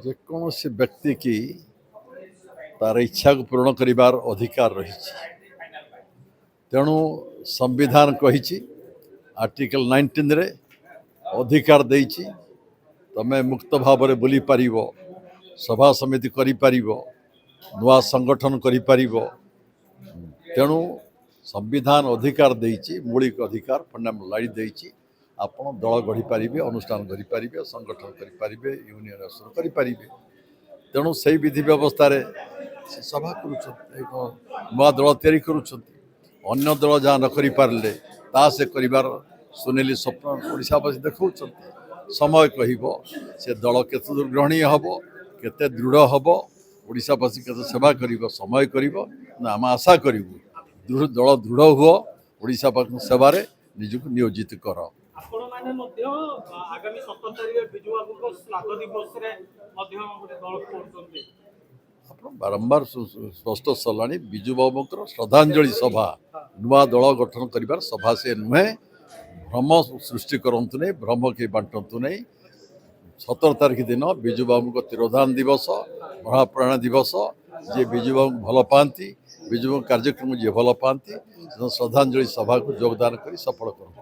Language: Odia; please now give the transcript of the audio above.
ଯେକୌଣସି ବ୍ୟକ୍ତି କି ତାର ଇଚ୍ଛାକୁ ପୂରଣ କରିବାର ଅଧିକାର ରହିଛି। ତେଣୁ ସମ୍ବିଧାନ କହିଛି, ଆର୍ଟିକଲ 19ରେ ଅଧିକାର ଦେଇଛି, ତମେ ମୁକ୍ତ ଭାବରେ ବୁଲିପାରିବ, ସଭା ସମିତି କରିପାରିବ, ନୂଆ ସଂଗଠନ କରିପାରିବ। ତେଣୁ ସମ୍ବିଧାନ ଅଧିକାର ଦେଇଛି, ମୌଳିକ ଅଧିକାର, ଫଣ୍ଡାମେଣ୍ଟାଲ ରାଇଟ୍ ଦେଇଛି। ଆପଣ ଦଳ ଗଢ଼ିପାରିବେ, ଅନୁଷ୍ଠାନ କରିପାରିବେ, ସଂଗଠନ କରିପାରିବେ, ୟୁନିୟନ କରିପାରିବେ। ତେଣୁ ସେଇ ବିଧି ବ୍ୟବସ୍ଥାରେ ସେ ସଭା କରୁଛନ୍ତି, ଏକ ନୂଆ ଦଳ ତିଆରି କରୁଛନ୍ତି। ଅନ୍ୟ ଦଳ ଯାହା ନ କରିପାରିଲେ, ତାହା ସେ କରିବାର ସୁନେଲି ସ୍ୱପ୍ନ ଓଡ଼ିଶାବାସୀ ଦେଖାଉଛନ୍ତି। ସମୟ କହିବ ସେ ଦଳ କେତେ ଦୂର ଗ୍ରହଣୀୟ ହେବ, କେତେ ଦୃଢ଼ ହେବ, ଓଡ଼ିଶାବାସୀ କେତେ ସେବା କରିବ, ସମୟ କରିବ ନା। ଆମେ ଆଶା କରିବୁ ଦୃଢ଼ ଦଳ ଦୃଢ଼ ହୁଅ, ଓଡ଼ିଶାବାସୀଙ୍କ ସେବାରେ ନିଜକୁ ନିୟୋଜିତ କର। ଆପଣମାନେ ମଧ୍ୟ ଆଗାମୀ 17 ତାରିଖ ବିଜୁ ବାବୁଙ୍କ ଶ୍ରାଦ୍ଧ ଦିବସରେ ମଧ୍ୟ ଗୋଟେ ଦଳ କରୁଛନ୍ତି। ଆପଣ ବାରମ୍ବାର ସ୍ପଷ୍ଟ ସରିଲାଣି। ବିଜୁ ବାବୁଙ୍କର ଶ୍ରଦ୍ଧାଞ୍ଜଳି ସଭା, ନୂଆ ଦଳ ଗଠନ କରିବାର ସଭା ସେ ନୁହେଁ। ଭ୍ରମ ସୃଷ୍ଟି କରନ୍ତୁ ନାହିଁ, ଭ୍ରମ କେହି ବାଣ୍ଟନ୍ତୁ ନାହିଁ। 17 ତାରିଖ ଦିନ ବିଜୁ ବାବୁଙ୍କ ତିରୋଧାନ ଦିବସ, ମହାପ୍ରୟାଣ ଦିବସ। ଯିଏ ବିଜୁ ବାବୁଙ୍କୁ ଭଲ ପାଆନ୍ତି, ବିଜୁ ବାବୁଙ୍କ କାର୍ଯ୍ୟକ୍ରମ ଯିଏ ଭଲ ପାଆନ୍ତି, ସେ ଶ୍ରଦ୍ଧାଞ୍ଜଳି ସଭାକୁ ଯୋଗଦାନ କରି ସଫଳ କରନ୍ତୁ।